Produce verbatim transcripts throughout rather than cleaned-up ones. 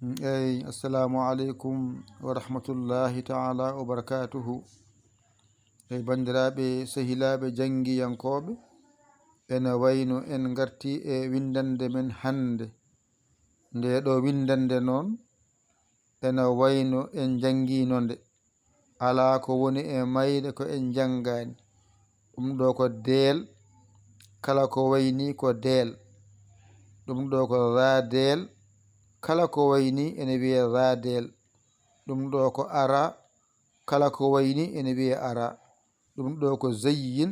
Eyi, assalamu aleykum wa rahmatullahi taala wa barakatuhu. Eyi, banndiraaɓe, sehilaaɓe janngiyankooɓe, ene wayno en ngarti e winndannde men hannde. Nde ɗo winndannde noon, ene wayno en njanngiino nde. Alaa ko woni e mayre ko en njanngaani. Ɗum ɗo ko deel, kala ko wayni ko deel. Ɗum ɗo ko raadeel, kala ko wayni ene wiyee raadeel. Ɗum ɗo ko ara, kala ko wayni ene wiyee ara. Ɗum ɗo ko zayyin,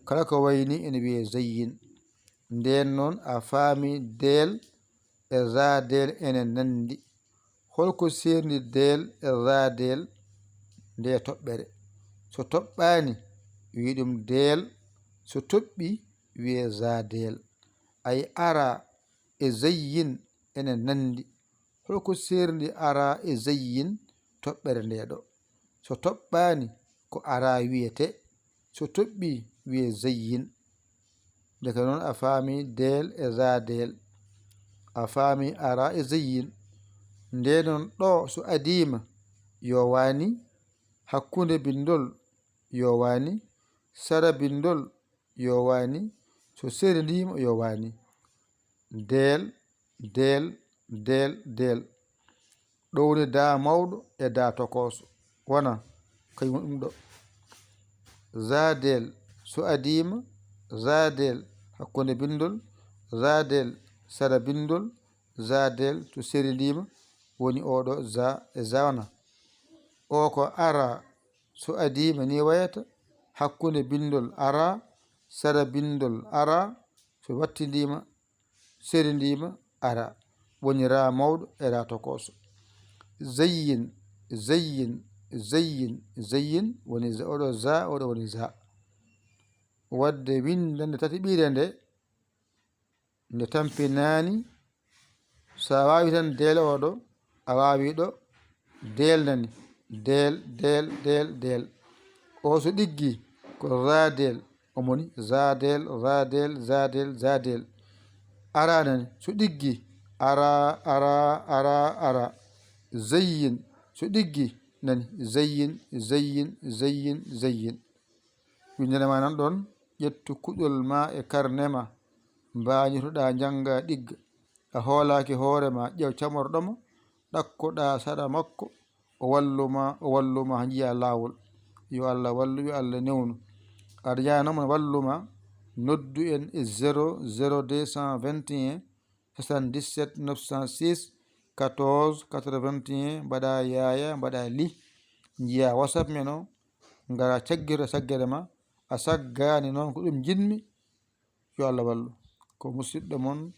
kala ko wayni ene wiyee zayyin. Ndeen noon a faami deel e raadeel ene nanndi. Holko seerndi deel e raadeel nde toɓɓere? So toɓɓaani, wii ɗum deel, so toɓɓi, wiyee raadeel. Ay ara e zayyin ene nanndi. Holko seerndi ara e zayyin toɓɓere nde ɗo? So toɓɓaani, ko ara wiyetee, so toɓɓi, wiyee zayyin. Ndeke noon a faami deel e raadeel, a faami ara e zayyin. Nde noon ɗo so adiima, yo waani, hakkunde binndol, yo waani, sara binndol, yo waani, so seerndii mo, yo waani. Deel, deel, deel, deel. Ɗo woni daa mawɗo e daa tokooso. Wona, kañum ɗum ɗo. Raadeel so adiima, raadeel hakkunde binndol, raadeel sara binndol, raadeel so seerndii mo, woni oo ɗo za e za wona. O ko ara so adiima ni wayata, hakkunde binndol ara, sara binndol ara, so wattindiima, seerndii mo, ara. Woni ra mawɗo e ra tokooso. Zayyin, zayyin, zayyin, zayyin, woni za, oo ɗo za, oo ɗo woni za. Wadde winndannde tataɓiire nde, nde tampinaani, so a waawi tan deel oo ɗo, a waawi ɗo, deel nani, deel, deel, deel, deel. O so ɗiggi, ko raadeel, omo ni, raadeel, raadeel, raadeel, raadeel. Ara nani, so ɗiggi, ara, ara, ara, ara. Zayyin, so ɗiggi, nani, zayyin, zayyin, zayyin, zayyin. Winndere ma nan ɗon, ƴettu kuɗol ma e karne ma, mbañotoɗaa njannga ɗigga. A hoolaaki hoore ma, ƴeew camorɗo ma, ɗakkoɗaa sara makko, o wallu ma, o wallu ma haa njiyaa laawol. Yo Allah wallu, yo Allah newnu. Aɗa ñaanoo mo wallu ma, noddu en e zéro zéro deux cent vingt et un soixante-dix-sept neuf cent six quatorze quatre-vingt-un, mbaɗa yaaya, mbaɗa li, njiyaa WhatsApp men o, ngara caggirta saggere ma, a saggaani noon ko ɗum njiɗmi, yo Allah wallu. Ko musidɗo mon,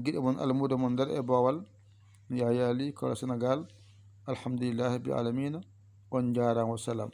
giɗo mon, almuudo mon nder e boowal, Yahya Ly, Kawla Senegal. Alhamdulillahi rabbil alamina. On njaaraama, wassalam.